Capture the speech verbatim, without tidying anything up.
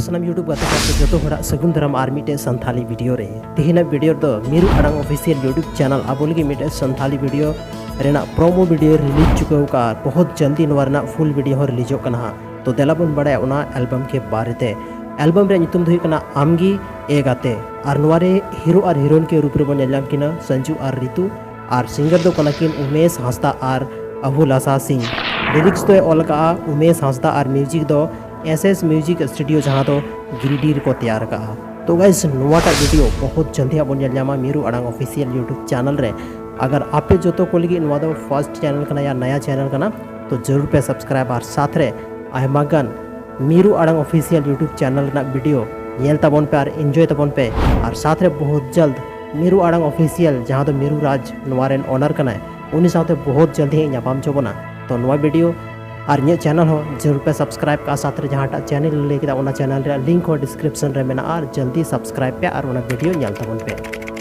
ᱥᱟᱱᱟᱢ YouTube ᱜᱟᱛᱮ ᱜᱟᱛᱮ ᱡᱚᱛᱚ ᱦᱚᱲᱟᱜ ᱥᱟᱹᱜᱩᱱ ᱫᱟᱨᱟᱢ ᱟᱨ ᱢᱤᱫᱴᱮᱡ ᱥᱟᱱᱛᱷᱟᱞᱤ ᱵᱷᱤᱰᱤᱭᱳ ᱨᱮ᱾ ᱛᱮᱦᱮᱧᱟᱜ ᱵᱷᱤᱰᱤᱭᱳ ᱨᱮᱫᱚ ᱢᱤᱨᱩ ᱟᱲᱟᱝ ᱚᱯᱷᱤᱥᱤᱭᱟᱞ YouTube ᱪᱮᱱᱮᱞ ᱟᱵᱚ ᱞᱟᱹᱜᱤᱫ ᱢᱤᱫᱴᱮᱡ ᱥᱟᱱᱛᱷᱟᱞᱤ ᱵᱷᱤᱰᱤᱭᱳ ᱨᱮᱱᱟᱜ ᱯᱨᱳᱢᱳ ᱵᱷᱤᱰᱤᱭᱳ ᱨᱤᱞᱤᱡᱽ ᱪᱩᱠᱟᱹᱣ ᱠᱟᱜᱼᱟ ᱟᱨ ᱵᱚᱦᱩᱛ ᱡᱚᱞᱫᱤ ᱱᱚᱣᱟ ᱨᱮᱱᱟᱜ ᱯᱷᱩᱞ ᱵᱷᱤᱰᱤᱭᱳ ᱦᱚᱸ ᱨᱤᱞᱤᱡᱚᱜ ᱠᱟᱱᱟ ᱦᱟᱸᱜ᱾ ᱛᱚ ᱫᱮᱞᱟ ᱵᱚᱱ ᱵᱟᱲᱟᱭᱟ ᱚᱱᱟ ᱮᱞᱵᱟᱢ ᱠᱮ ᱵᱟᱨᱮ ᱛᱮ᱾ ᱮᱞᱵᱟᱢ ᱨᱮᱭᱟᱜ ᱧᱩᱛᱩᱢ ᱫᱚ ᱦᱩᱭᱩᱜ ᱠᱟᱱᱟ ᱟᱢᱜᱮ ᱮ ᱜᱟᱛᱮ, ᱟᱨ ᱱᱚᱣᱟ ᱨᱮ ᱦᱤᱨᱳ ᱟᱨ ᱦᱤᱨᱳᱭᱤᱱ ᱠᱮ ᱨᱩᱯ ᱨᱮᱵᱚᱱ ᱧᱮᱞ ᱧᱟᱢ ᱠᱤᱱᱟ ᱥᱚᱧᱡᱩ ᱟᱨ ᱨᱤᱛᱩ, ᱟᱨ ᱥᱤᱝᱜᱟᱨ ᱫᱚ ᱠᱟᱱᱟ ᱠᱤᱱ ᱩᱢᱮᱥ ᱦᱟᱸᱥᱫᱟ ᱟᱨ ᱟᱵᱷᱩᱞᱟᱥᱟ ᱥᱤᱝ᱾ ᱞᱤᱨᱤᱠᱥ ᱫᱚᱭ ᱚᱞ ᱠᱟᱜᱼᱟ ᱩᱢᱮᱥ ᱦᱟᱸᱥᱫᱟ ᱟᱨ ᱢᱤᱣᱡᱤᱠ ᱫᱚ ᱮᱥ ᱮᱥ ᱢᱤᱣᱡᱤᱠ ᱥᱴᱩᱰᱤᱭᱳ, ᱡᱟᱦᱟᱸ ᱫᱚ ᱜᱤᱨᱤᱰᱤ ᱨᱮᱠᱚ ᱛᱮᱭᱟᱨ ᱠᱟᱜᱼᱟ᱾ ᱛᱚ ᱜᱟᱭᱥ, ᱱᱚᱣᱟᱴᱟᱜ ᱵᱷᱤᱰᱤᱭᱳ ᱵᱚᱦᱩᱛ ᱡᱚᱞᱫᱤ ᱦᱟᱸᱜ ᱵᱚᱱ ᱧᱮᱞ ᱧᱟᱢᱟ ᱢᱤᱨᱩ ᱟᱲᱟᱝ ᱚᱯᱷᱤᱥᱤᱭᱟᱞ YouTube ᱪᱮᱱᱮᱞ ᱨᱮ᱾ ᱟᱜᱟᱨ ᱟᱯᱮ ᱡᱚᱛᱚ ᱠᱚ ᱞᱟᱹᱜᱤᱫ ᱱᱚᱣᱟ ᱫᱚ ᱯᱷᱟᱨᱥᱴ ᱪᱮᱱᱮᱞ ᱠᱟᱱᱟ ᱭᱟ ᱱᱟᱭᱟ ᱪᱮᱱᱮᱞ ᱠᱟᱱᱟ, ᱛᱚ ᱡᱟᱹᱨᱩᱲ ᱯᱮ ᱥᱟᱵᱥᱠᱨᱟᱭᱤᱵ ᱟᱨ ᱥᱟᱛ ᱨᱮ ᱟᱭᱢᱟ ᱜᱟᱱ ᱢᱤᱨᱩ ᱟᱲᱟᱝ ᱚᱯᱷᱤᱥᱤᱭᱟᱞ YouTube ᱪᱮᱱᱮᱞ ᱨᱮᱱᱟᱜ ᱵᱷᱤᱰᱤᱭᱳ ᱧᱮᱞ ᱛᱟᱵᱚᱱ ᱯᱮ ᱟᱨ ᱮᱱᱡᱚᱭ ᱛᱟᱵᱚᱱ ᱯᱮ᱾ ᱟᱨ ᱥᱟᱛ ᱨᱮ ᱵᱚᱦᱩᱛ ᱡᱚᱞᱫ ᱢᱤᱨᱩ ᱟᱲᱟᱝ ᱚᱯᱷᱤᱥᱤᱭᱟᱞ, ᱡᱟᱦᱟᱸ ᱫᱚ ᱢᱤᱨᱩ ᱨᱟᱡᱽ ᱱᱚᱣᱟ ᱨᱮᱱ ᱳᱱᱟᱨ ᱠᱟᱱᱟᱭ, ᱩᱱᱤ ᱥᱟᱶᱛᱮ ᱵᱚᱦᱩᱛ ᱡᱚᱞᱫᱤ ᱦᱟᱸᱜ ᱧᱟᱯᱟᱢ ᱪᱚ ᱵᱚᱱᱟ᱾ ᱛᱚ ᱱᱚᱣᱟ ᱵᱷᱤᱰᱤᱭᱳ ᱟᱨ ᱤᱧᱟᱹᱜ ᱪᱮᱱᱮᱞ ᱦᱚᱸ ᱡᱟᱹᱨᱩᱲ ᱯᱮ ᱥᱟᱵᱥᱠᱨᱟᱭᱤᱵ ᱠᱟᱜᱼᱟ, ᱥᱟᱛ ᱨᱮ ᱡᱟᱦᱟᱸᱴᱟᱜ ᱪᱮᱱᱮᱞ ᱞᱟᱹᱭ ᱠᱮᱫᱟ ᱚᱱᱟ ᱪᱮᱱᱮᱞ ᱨᱮᱭᱟᱜ ᱞᱤᱝᱠ ᱦᱚᱸ ᱰᱤᱥᱠᱨᱤᱯᱥᱚᱱ ᱨᱮ ᱢᱮᱱᱟᱜᱼᱟ, ᱟᱨ ᱡᱚᱞᱫᱤ ᱥᱟᱵᱥᱠᱨᱟᱭᱤᱵ ᱯᱮ ᱟᱨ ᱚᱱᱟ ᱵᱷᱤᱰᱤᱭᱳ ᱧᱮᱞ ᱛᱟᱵᱚᱱ ᱯᱮ᱾